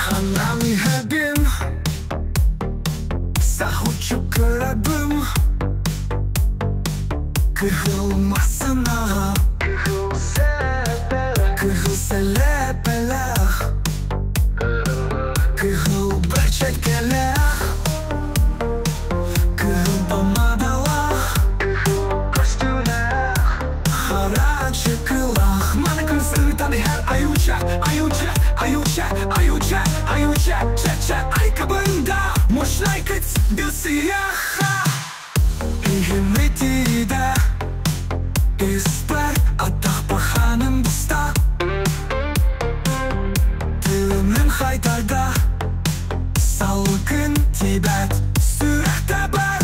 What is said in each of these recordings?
Ханан иһэбин Сахуччу көрөбүм Кыһыл массыынаҕа Кыһыл сэлээппэлээх Кыһыл бэрчэккэлээх Кыһыл помадалаах Хара чыкылаах Маны күн сыытан иһэр Айуча, айуча, айуча, айуча, айуча Ча-ча, айкабында Мощнай кыц билсиэххэ Иһим итиидэ Испэр атахпар хааным буста Тыыным хайтарда Салгын тиийбэт Сүрэх тэбэр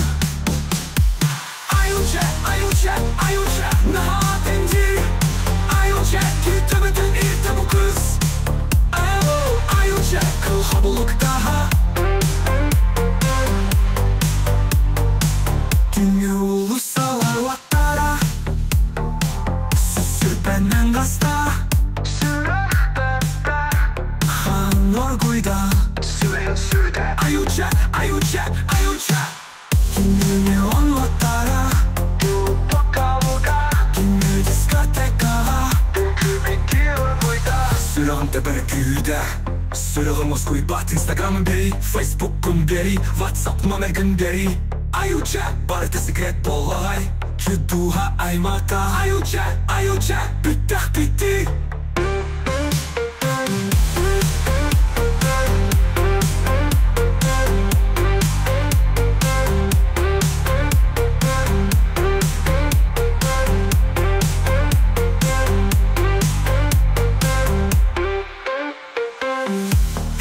Айуча, айуча, айуча Наһаа дии Айуча, күүтэбитин иртэ бу кыыс Айуча, кыл хобулуктаһа Түүҥҥү уулуссалар уоттара Сүрбэнэн гаста Хаан оргуйда Айуча, айуча, айуча Түүҥҥү уоттара Түүҥҥү дискотекаҕа Сүрэҕим тэбэрэ күүтэ Сүрэҕим уоскуйбат Инстаграмым бери Фейсбуккун бери Ватсап номергын бери Айуча, барыта секрет буоллаҕай Дууһа аймата Айуча, айуча, бүттэхпит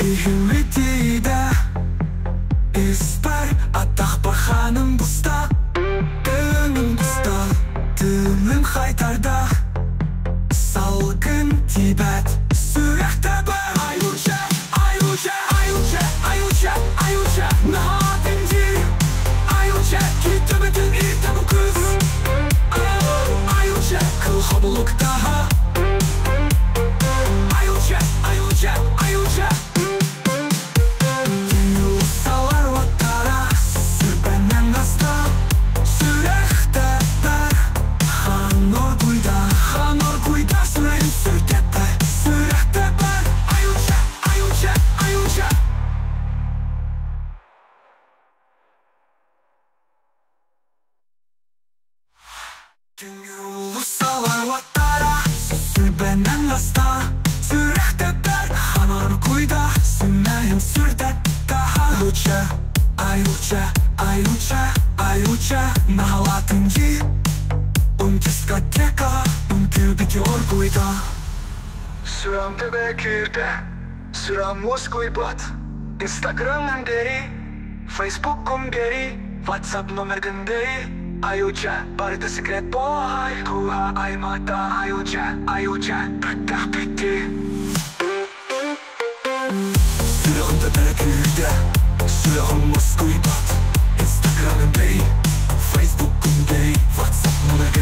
Иһим итиидэ Испэр атахпар хааным буста Тыыным буста Тыыным хайтарда Салгын тиийбэт Сүрэх тэбэр Айуча, айуча, айуча, айуча, айуча Наһаа дии Айуча, күүтэбитин иртэ бу кыыс Айуча, кыл хобулуктаһа Айуча, айуча, айуча Түүҥҥү уулуссалар уоттара Сүрбэнэн гаста Сүрэх тэбэр Хаан оргуйда Хаан оргуйда Сүрэҕим сүр тэбэр Сүрэх тэбэр Айуча, айуча, айуча Түүҥҥү уулуссалар уоттара Сүрбэнэн гаста Сүрэх тэбэр Хаан оргуйда Сүрэҕим сүр Айуча, айуча, айуча, айуча Наһаалаатыҥ дии Дискотекаҕа Үҥкүүбүт оргуйда Сүрэҕим тэбэрэ күүрдэ, сүрэҕим уоскуйбат. Инстаграмҥын бери, Фейсбуккун бери, Ватсап номергын бери. Айуча, барыта секрет буоллаҕай. Дууһа аймата айуча, айуча, бүттэхпит дии. Сүрэҕим тэбэрэ күүрдэ Сүрэҕим уоскуйбат Инстаграмын бери Фейсбуккун бери Ватсап номергын